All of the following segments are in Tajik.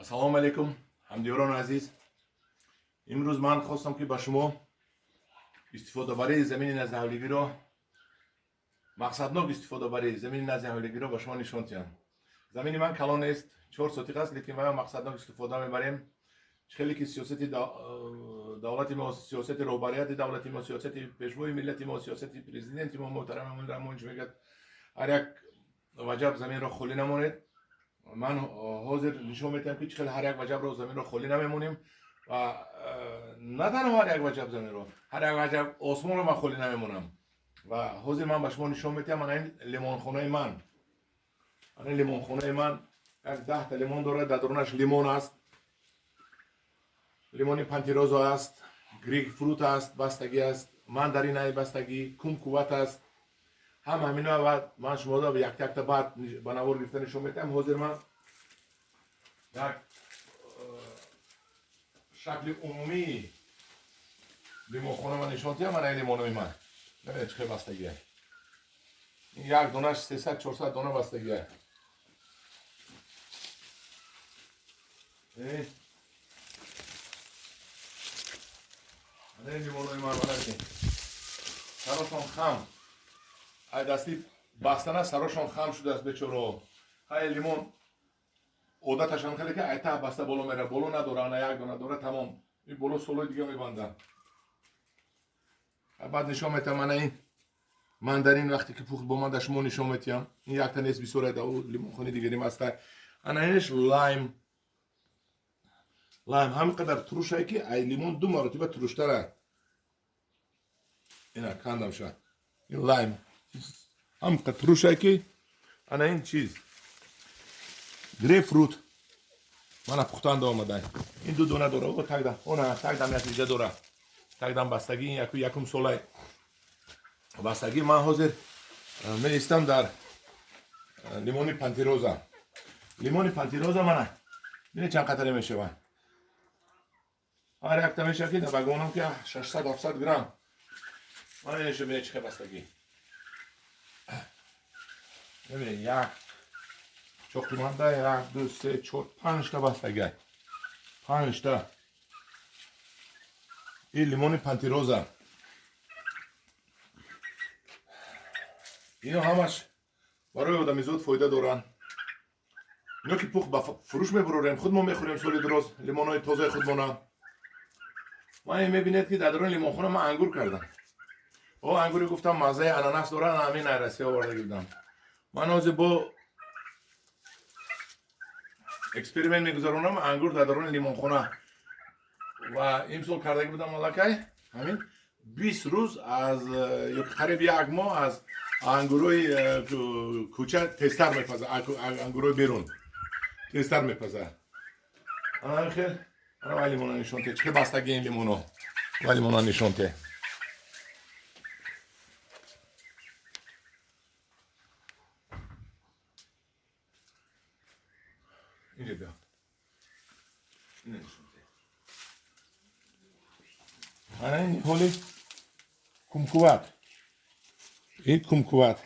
Ассалому алайкум, ҳамдиёрони азиз. Имрӯз ман хостам, ки ба шумо истифодабарии замини назди ҳавлигиро, мақсаднок истифодабарии замини назди ҳавлигиро ба шумо нишон диҳам. Замини ман калон нест, 4 сотиқ аст, лекин ва мақсаднок истифода мебарем. Хеле ки сиёсати давлати мо, сиёсати роҳбарияти давлати мо, сиёсати пешвои миллати мо, сиёсати президенти мо муҳтарам Эмомалӣ Раҳмон чӣ мегӯяд? Ҳар як ваҷаб заминро холӣ намонед. Ман ҳозир нишон медиҳам, ки чӣ хел ҳар як ваҷабро заминро холӣ намемонем ва на танҳо ҳар як ваҷаб заминро, ҳар як ваҷаб осмонро ман холӣ намемонам. Ва ҳозир ман ба шумо нишон медиҳам. Ана ин лимонхонаи ман, ана ин лимонхонаи ман як 10та лимон дорад, дар дарунаш лимон аст, лимони пантирозо аст, грейпфрут аст, бастагӣ аст, мандаринаи бастагӣ, кумкуват аст. Ҳама ҳамино ман шуморо якта якта баъд ба навор гирифта нишон медиҳам. Ҳозир ман як шакли умумии лимонхона ман нишон диҳам. Ана ин лимонои ман, бибинед, чӣ хел бастагия. Ин як донаш 300-400 дона бастагия. Ана ин лимонои ман, мана бибин, сарошон хам, ай дасти бастана сарошон хам шудааст, бечораҳо. Ҳай, лимон одаташам хеле ки ай таҳ баста боло мера, боло надора, ана як дона дора, тамом. Ин боло солои дига мебандам, баъд нишон метиҳам. Ана ин мандарин, вақте ки пухт, бо ман дар шумо нишон метиҳам. Ин якта нест, бисёре да лимонхони дигарим аста. Ана инаш лайм, лайм ҳамин қадар турушае, ки ай лимон ду маротиба туруштара. Ина кандамша, ин лайм ҳамин қадар турушае, ки ана ин чиз грейпфрут мана пухтанда омада. Ин ду дона дора, о тагдам, она тагдам натиҷа дора, тагдам бастагӣ. Ин яку якум солай бастагӣ. Ман ҳозир меистам дар лимони пантироза. Лимони пантироза мана бине, чанд қатаре мешавад. Ҳар якта мешавад, ки ба гумонам, ки 600-700 грамм. Мана инашо бине, чӣ хел бастагӣ. Бибинед, як чоқиманда як, ду, се, чор, панҷта бастагӣ, панҷта. Ин лимони пантироза. Ино ҳамаш барои одамизод фоида доранд. Ино ки пухт, ба фурӯш мебурорем, худ мо мехӯрем соли дуроз лимонҳои тозаи худмона. Ман мебинед, ки дар даруни лимонхона ман ангур кардам. О ангуре гуфтам, маззаи ананас дорад, ҳамин ай Россия оварда гирдам. Ман ҳозир бо эксперимент мегузаронам ангур дар даруни лимонхона ва имсол кардагӣ будам аллакай. Ҳамин 20 рӯз аз ё қариб як моҳ аз ангурои кӯча тезтар мепаза, ангурои берун тезтар мепаза. Ана хел, ана вай лимона нишон те, чӣ хел бастагӣ ин лимоно. Вай лимона нишон те. Инҷа биё, ина нишон те. Ана ин ҳоли кумкуват, ин кумкуват,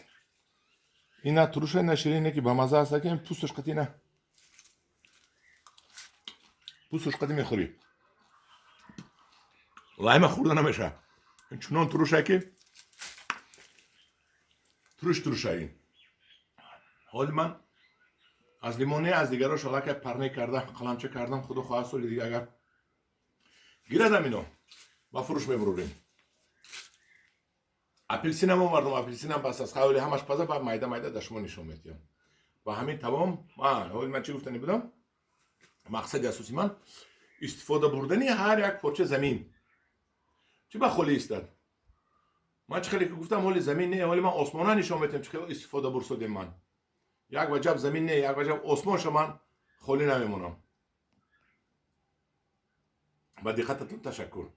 ина туруша, ина ширине, ки бамаза аст, ки пӯсташ қати, ина пӯсташ қати мехӯрӣ. Лайма хӯрда намеша, чунон туруша, ки туруш туруша. Ин ҳоли ман аз лимоне, аз дигарош аллакай парне карда, қаламча кардам. Худо хоҳад, соли дига агар гирадам, ино ба фурӯш мебурорем. Апелсинам овардам, апелсинам бас аст, ҳавли ҳамаш паза, ба майда майда дар шумо нишон медиҳам. Ва ҳамин тамом. Ҳоли ман чӣ гуфтани будам? Мақсади асосии ман истифода бурдани ҳар як порча замин. Чӣ ба холӣ истад? Ман чӣ хеле ки гуфтам, ҳоли замин не, ҳоли ман осмона нишон медиҳам, чӣ хел истифода бурсодем. Ман як ваҷаб замин не, як ваҷаб осмонша ман холӣ намемонам. Ба диққататон ташаккур.